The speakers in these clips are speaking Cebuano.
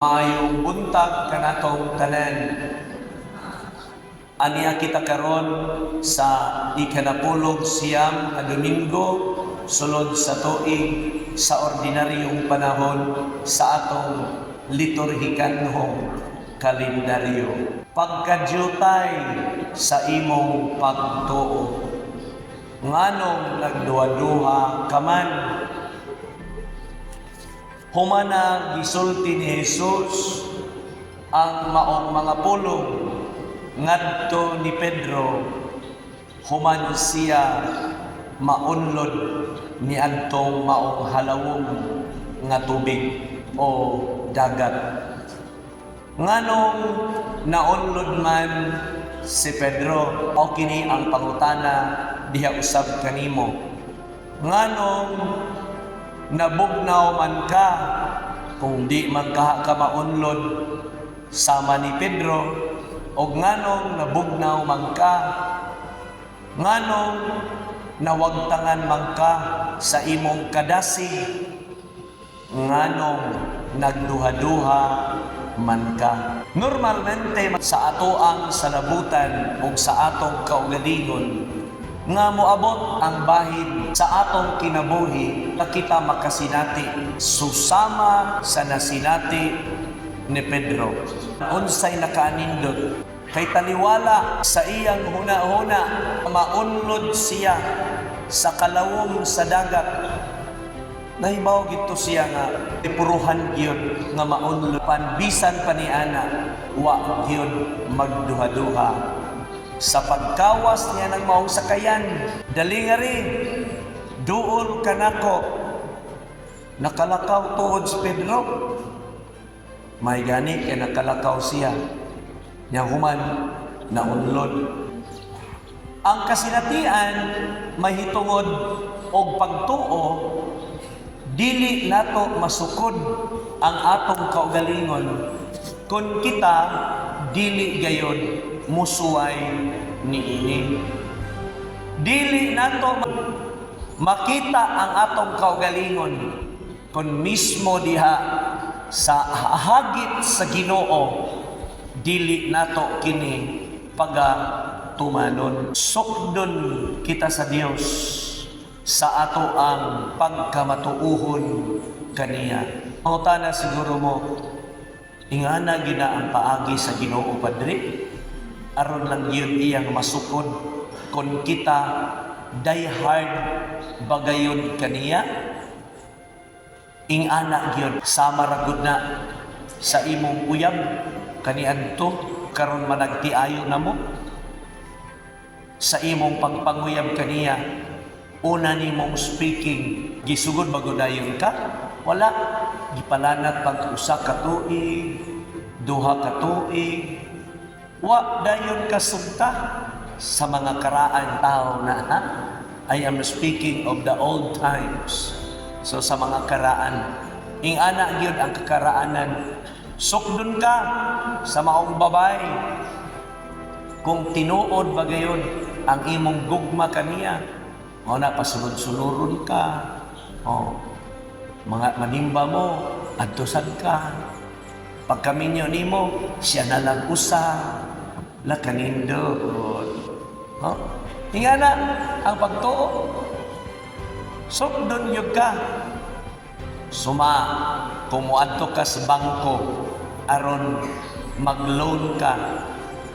Maayong buntag kanatong tanan. Ania kita karon sa 19 nga Domingo sulod sa tuig sa ordinaryong panahon sa atong liturhikanhong kalendaryo. Pagkadyutay sa imong pagtuo. Nganong nagduha-duha ka man? Humana gisulti ni Jesus ang maong mga pulong ngadto ni Pedro, human siya maunlod ni adtong maong halawom nga tubig o dagat. Nganong naunlod man si Pedro? O kini ang pangutana diha usab kanimo. Nganong nabugnaw man ka kung di man ka maunlod sama ni Pedro? Og nganong nabugnaw man ka? Nganong nawagtangan man ka sa imong kadasig? Nganong nagduha-duha man ka? Normalmente sa atoang salabutan ug sa atong kaugalingon nga moabot ang bahin sa atong kinabuhi na kita makasinati susama sa nasinati ni Pedro. Unsay nakaanindot? Kay taliwala sa iyang huna-huna, maunlod siya sa kalawom sa dagat. Nahibaw gito siya nga ipuruhan gyud nga maunlod pan bisan pa ni ana, wa gyud magduha-duha. Sa pagkawas niya ng maong sakayan, "Dali nga rin, duol kanako." Nakalakaw tuod si Pedro. May gani kay nakalakaw siya. Nya human, naunlod. Ang kasinatian mahitungod og pagtuo, dili nato masukod ang atong kaugalingon kung kita dili gayod musuway niini. Dili nato makita ang atong kaugalingon kung mismo diha sa hagit sa Ginoo dili nato kini paga tumanon. Sukdon kita sa Dios sa ato ang pagkamatuuhon kaniya. Mangutana siguro mo, "Ingana gina ang paagi sa Ginoo, Padre? Aron lang yun iyang masukod kung kita die hard bagayon kaniya?" Ingana gyud, sama ra gud na sa imong uyab kaniadto karon managtiayo na mo sa imong pagpanguyab kaniya. Una nimong speaking, gisugod ba gud dayon ka? Wala, gipalanat pag usa ka tuig, 2 ka tuig, wa dayon ka sugta. Sa mga karaan tao na, ha? I am speaking of the old times. So sa mga karaan, ingana gyud ang kakaraanan. Sukdon ka sa maong babay kung tinuod ba gayon ang imong gugma kaniya. O na pasunod-sunuron ka. O mga manimba mo, adtosan ka. Pagkaminyo nimo, siya na lang usa. La kanindot. Oh? Ingana ang pagtuo. Sukdon yun ka. Suma, kung muadto ka sa bangko, aron mag-loan ka.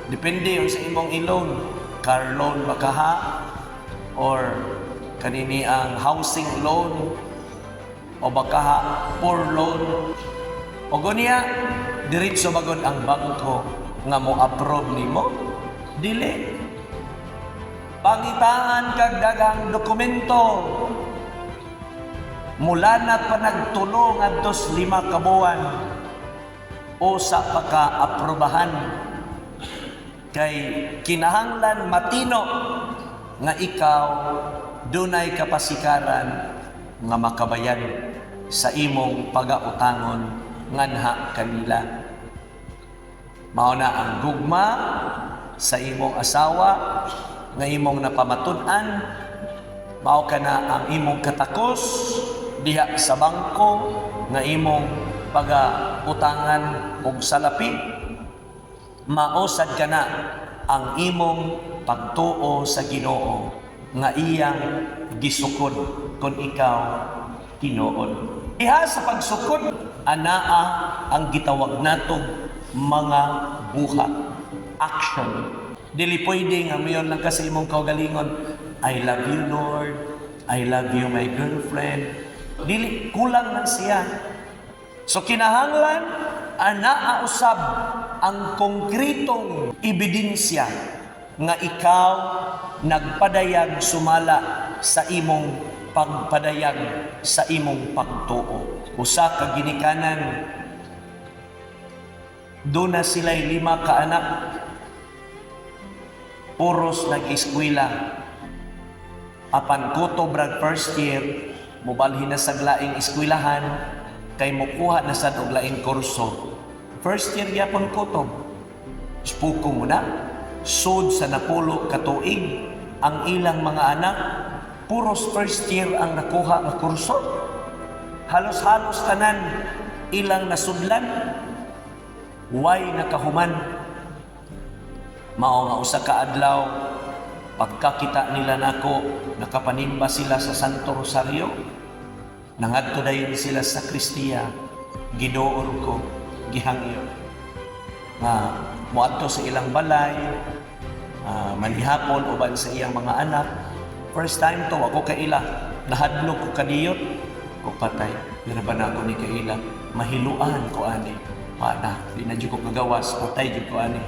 Depende yung sa imong i-loan. Car loan ba ka ha? Or kanini ang housing loan? O baka ha, poor loan? O gunya, diretso magod ang bangko nga mo approve nimo? Dili. Pangitaan kag daghang dokumento. Mula na pa nagtulo ngadtos 5 ka buwan o sa pagka-aprobahan kay kinahanglan matino nga ikaw dunay kapasikaran nga makabayad sa imong pagautangon nganha kanila. Mao na ang gugma sa imong asawa nga imong napamatud-an, mao kana ang imong katakos diha sa bangko nga imong Paga utangan og salapi, mao sad kana ang imong pagtuo sa Ginoo nga iyang gisukod kung ikaw tinuod. Diha sa pagsukod, anaa ang gitawag natong mga buhat. Action. Dili pwede nga muingon lang ka sa imong kaugalingon, "I love you, Lord. I love you, my girlfriend." Dili, kulang man siya. So kinahanglan anaa usab ang konkretong ebidensya nga ikaw nagpadayag sumala sa imong pagpadayag sa imong pagtuo. Usa ka ginikanan, duna sila'y lima ka anak, puros nag-eskwela. Apan kutob rag first year, mobalhin na sa laing eskwelahan kay mokuha na sad og laing kurso. First year gyapon kutob. Spuko mo na. Sud sa 10 ka tuig, ang ilang mga anak puros first year ang nakuha nga kurso. Halos-halos tanan ilang nasudlan way nakahuman. Mao nga usa ka adlaw, pagkakita nila nako, nakapanimba sila sa Santo Rosario. Nangadto dayon sila sa sakristiya, giduol ko, gihangyo nga moadto sa ilang balay, manihapon uban sa iyang mga anak. First time to ako kaila, nahadlok ko kadiyot ko, patay. Pero ba na ako ni kaila, mahiluan ko ani. Pana, di na jud ko kagawas, patay jud ko ani.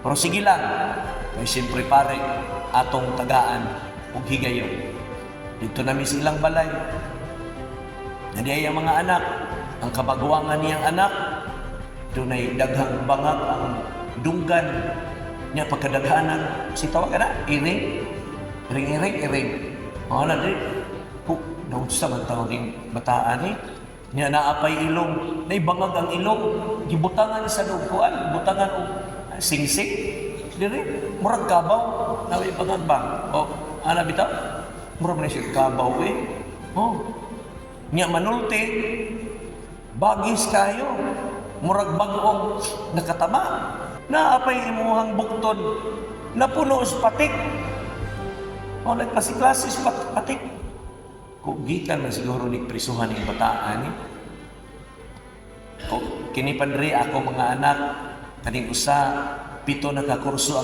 Pero sige lang, kay siyempre pare, atong tagaan og higayon. Didto nami sa ilang balay. Nadi ang mga anak, ang kabagwangan niyang anak, dunay daghang bangag ang dunggan niya pagkadaghanan. Si tawag na, iring, iring, iring, iring. Mga na di, ku, naunsa man tawag yung bataan eh. Niya naapay ilong, naibangag ang ilong, gibutangan sa dugkuan, butangan og singsing. Diri, murag kabaw, naway bangag ba? O, ana bitaw? Murag na siya kabaw eh. Oh. Nya manulti, bagis kayo. Murag bag-ong nakatama. Naapay imuhang bukton, napuno sa patik. O, nagpasiklasis patik. Kung gikan man siguro ni prisuhan ng bataan eh. Ko, kini pandre ako mga anak, kaning usa, 7 na kakurso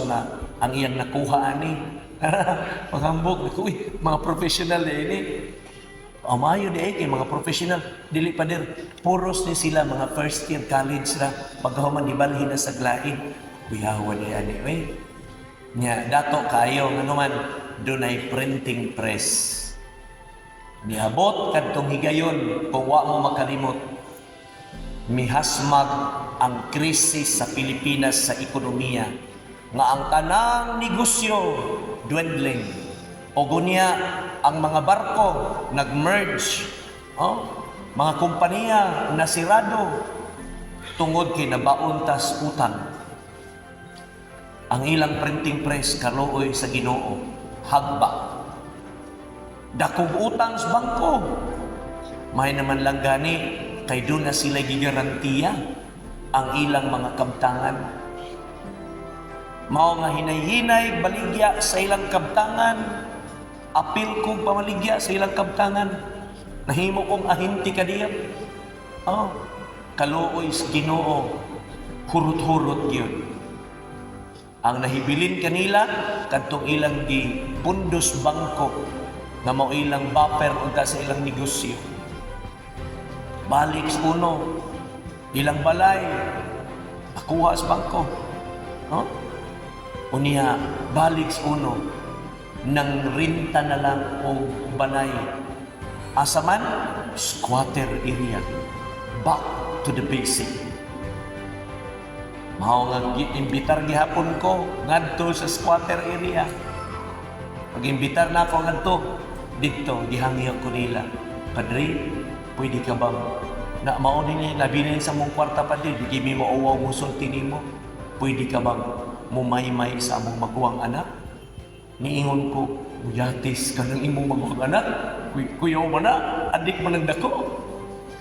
ang iyang nakuha ani. Paghambok, ko, uy, mga professional eh ini. Amayo di ay kay mga professional, dili pa dir puros ni sila mga first year college ra pagkahuman gibalhin na sa lain. Kuyawa ni ani oy. Nya dato kaayo nganuman dunay printing press. Niabot kadtong higayon, kung wa mo makalimot, mihasmag ang krisis sa Pilipinas sa ekonomiya nga ang tanang negosyo dwindling o gunya ang mga barko nag-merge, oh, mga kompanya nasirado tungod kay nabaon tas utang. Ang ilang printing press, kaluoy sa Ginoo, hagba. Dakog utang sa bangko. May naman lang gani kay doon na sila gigarantiya ang ilang mga kabtangan. Mao nga hinay-hinay baligya sa ilang kabtangan, apil kong pamaligya sa ilang kabtangan. Nahimo kong ahinti kadiyot. Oh, kaluoy sa Ginoo, hurot-hurot gyud. Ang nahibilin kanila kadtong ilang gi pundos bangko nga mao ilang buffer unta sa ilang negosyo. Balik sa uno, ilang balay, nakuha sa bangko. No? Unya, balik sa uno, nang renta na lang og balay. Asa man? Squatter area. Back to the basic. Mao nga imbitar gihapon ko ngadto sa squatter area. Pag-imbitar na ako ngadto, didto gihangyo ko nila. "Padre, pwede ka bang na mao nini nabilin sa mong kwarta, padre, di kimi mo uwaw mo sulti nimo. Pwede ka bang mumaymay sa among maguwang anak?" Niingon ko, "Muyatis ka ng imong maguwang anak. Kuyaw man na, adik man ang dako."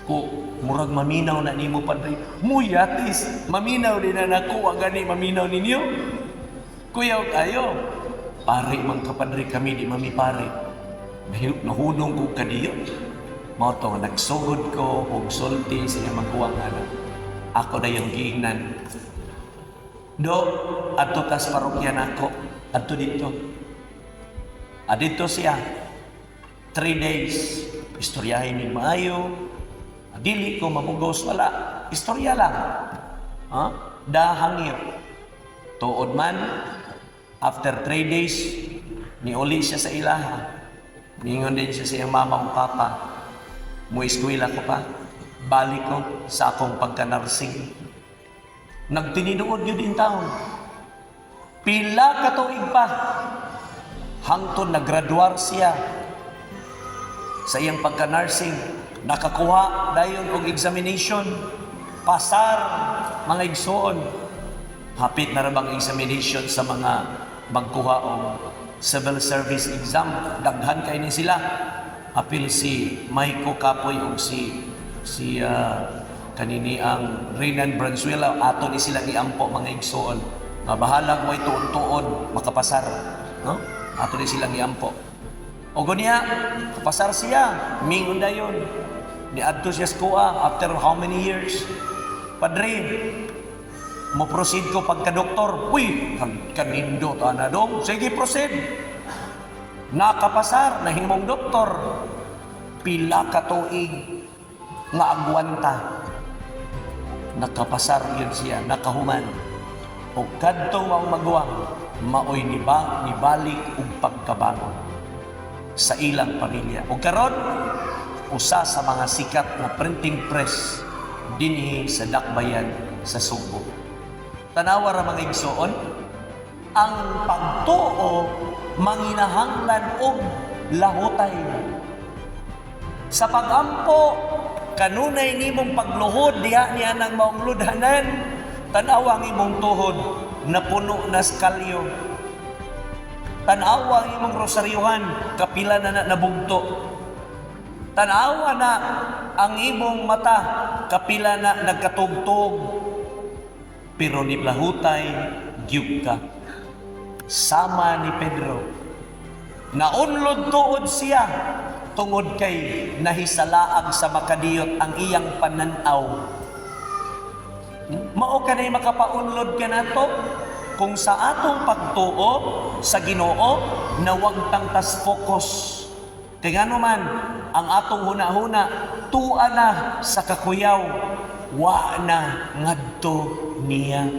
Ko, Murag maminaw na nimo, Padre. Muyatis, maminaw din na nako, wa gani maminaw ninyo. Kuyaw kayo. Pare man ka, Padre, kami di mami pare. Nahunong ko kadiyo. Mao to nga nagsugod ko og sulti sa iyang maguwang anak. Ako na yung giingnan. Do, adto tas parokya nako. Adto dito. Adito siya. 3 days. Istoryahin ni maayo. Dili ko mamugos, wala. Istorya lang. Ha? Dahangyo. Tuod man, after 3 days, niuli siya sa ilaha. Ningon din siya sa iyang mama o papa. Mo eskwela ko pa. Balik ko sa akong pagka-nursing. Nagtininuod yun in town. Pila ka tuig pa. Hangtod naggraduar siya sa iyang pagka-nursing. Nakakuha dayon og examination. Pasar, mga igsoon. Hapit na ra bang examination sa mga magkuha og civil service exam. Daghan kay ni sila. Apil si Maiko Kapoy og si kanini ang Renan Branzuela, ato ni sila giampo, mga igsoon. Nga bahalag way tuon-tuon makapasar, no? Ato ni silang giampo. O gunya, kapasar siya, mingon dayon. Niadto siya sa kuha after how many years? "Padre, mo proceed ko pagka-doktor." "Uy, kanindo ta na dong. Sige, proceed." Nakapasar, nahimong doktor. Pila ka tuig nga agwanta. Nakapasar yun siya, nakahuman. O kadtong maong maguwang, maoy nibalik ug pagkabangon sa ilang pamilya. O karon, usa sa mga sikat na printing press dinhi sa Dakbayan sa Sugbo. Tanawa ra, mga igsoon, ang pagtuo manginahanglan og lahutay. Sa pagampo, kanunay nimong pagluhod diha niya ng maong ludhanan, tanawa ang imong tuhod, napuno na sa kalyo. Tanawa ang imong rosaryuhan, kapila na na nabugto. Tanawa na ang imong mata, kapila na nagkatugtog. Pero ni lahutay, gyud ka. Sama ni Pedro. Naunlod tuod siya tungod kay nahisalaag sa makadiyot ang iyang pananaw. Mao kanay makapaunlod kanato kung sa atong pagtuo sa Ginoo nawag tang tas focus. Kay ngano man ang atong huna-huna tua na sa kakuyaw, wa na ngadto niya.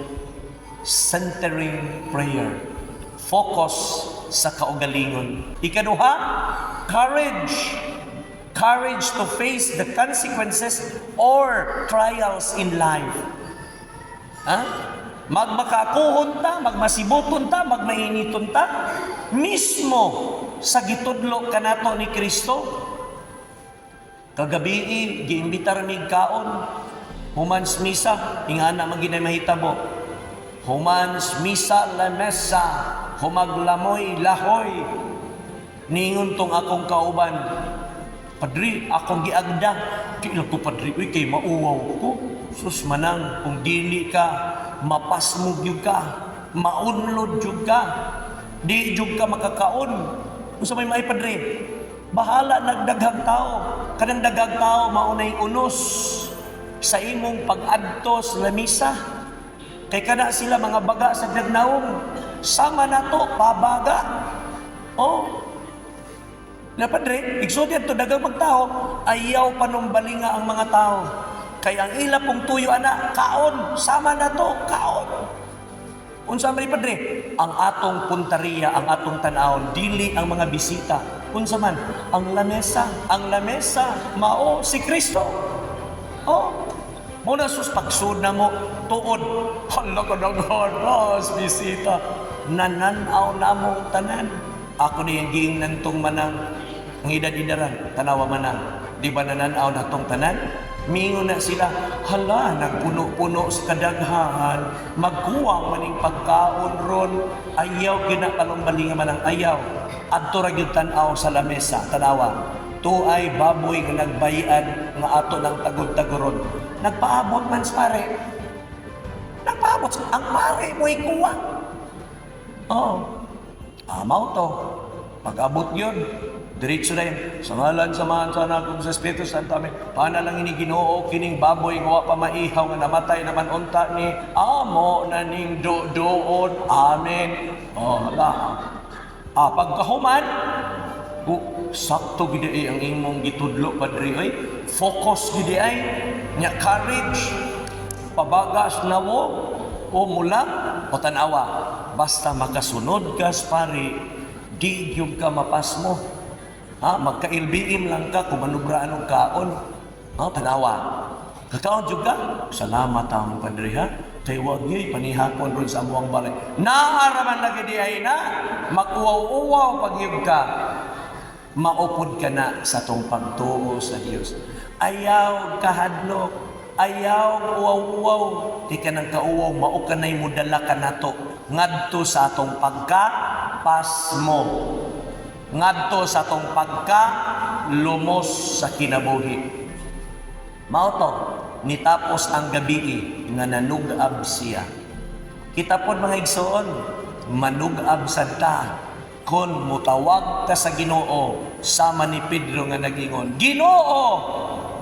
Centering prayer. Focus sa kaugalingon. Ikaduha, courage. Courage to face the consequences or trials in life. Ha? Magmakakuhon ta, magmasibuton ta, magmainiton ta, mismo sa gitudlo kanato ni Kristo. Kagabi, giimbitar mig kaon. Human sa misa, ingana man ginay mahitabo. Human sa misa lamesa, humaglamoy lahoy. Ningon tong akong kauban, "Padre, akong giagda." "Di ko, Padre, uy, kay mauwaw ko." "Sus manang, kung dili ka, mapasmo gyud ka, maunlod jud ka, di jud ka makakaon." "Unsa may maay, Padre?" "Bahala nagdaghang tao. Kanang daghang tao maunay unos sa imong pag-adto sa lamisa. Kay kana sila mga baga sa dagnawong. Sama nato pabaga." Oh, na Padre, igsoon to daghang magtao, ayaw panumbalinga ang mga tao. Kay ang ila pong tuyo ana, kaon, sama na to, kaon. Unsa man ni, Padre? Ang atong puntariya, ang atong tan-awon, dili ang mga bisita. Unsa man? Ang lamesa, mao si Kristo. Oh, mao na sus pagsud na mo, tuod, hala ka nagharas, bisita. Nananaw na mo tanan. Ako ni ang giingnan tong manang, ang edad-edaran, tanawa manang. Di ba nananaw na tong tanan? Mingon na sila, "Hala, nagpuno-puno sa kadaghahan, magkuwang maning pagkaon ron, ayaw gina palumbalinga man ang ayaw." Adto ra gyud tan-aw sa lamesa, tanawa. Tuay baboy nga nagbayan nga ato ng tagod-tagoron. Nagpaabot man sa pare. Nagpaabot. Ang pare mo'y kuha. Oo. Amaw to. Pag-abot yun, diretso na yun. Sa ngalan sa Amahan, sa Anak, ug sa Espiritu Santo. Amen. Panalangini Ginoo kining baboy nga wa pa maihaw nga namatay naman unta ni amo na ning doon. Amen. Oh, la. Ah, pagkahuman, oh, sakto gid ay ang imong gitudlo, Padre, oy. Focus gid ay nya courage. Pabagas na mo o mula o tanawa. Basta makasunod ka sa pare, di gyud ka mapasmo. Ha, magka-LBM lang ka kung manubraan og kaon. Ha, tanawa. Kakaon jud ka. Salamat amo, Padre, ha. Kay wag yo'y panihapon ron sa amuang balay. Naaraman lagi di ay na mag-uwaw-uwaw pag yun ka. Maupod ka na sa tong pagtuo sa Dios. Ayaw kahadlok, ayaw uwaw-uwaw. Di ka nang kauwaw, mao ka na'y mudala ka nato ngadto sa atong pagka pasmo. Ngadto sa atong pagka lumos sa kinabuhi. Mao to, nitapos ang gabi nga nanug-ab siya. Kita pod, mga igsoon, manug-ab sad ta kon mutawag ta sa Ginoo sama ni Pedro nga nagingon, "Ginoo,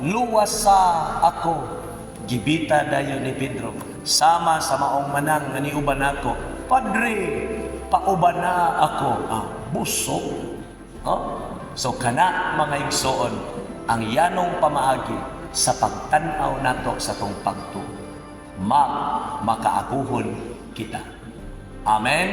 luwas sa ako." Gibita dayon ni Pedro sama sa maong manang nga niuban ako, "Padre, pauban na ako." Ah, busog. Oh? So kana, mga igsoon, ang yanong pamaagi sa pagtan-aw nato sa tong pagtuo. Makaakuhon kita. Amen.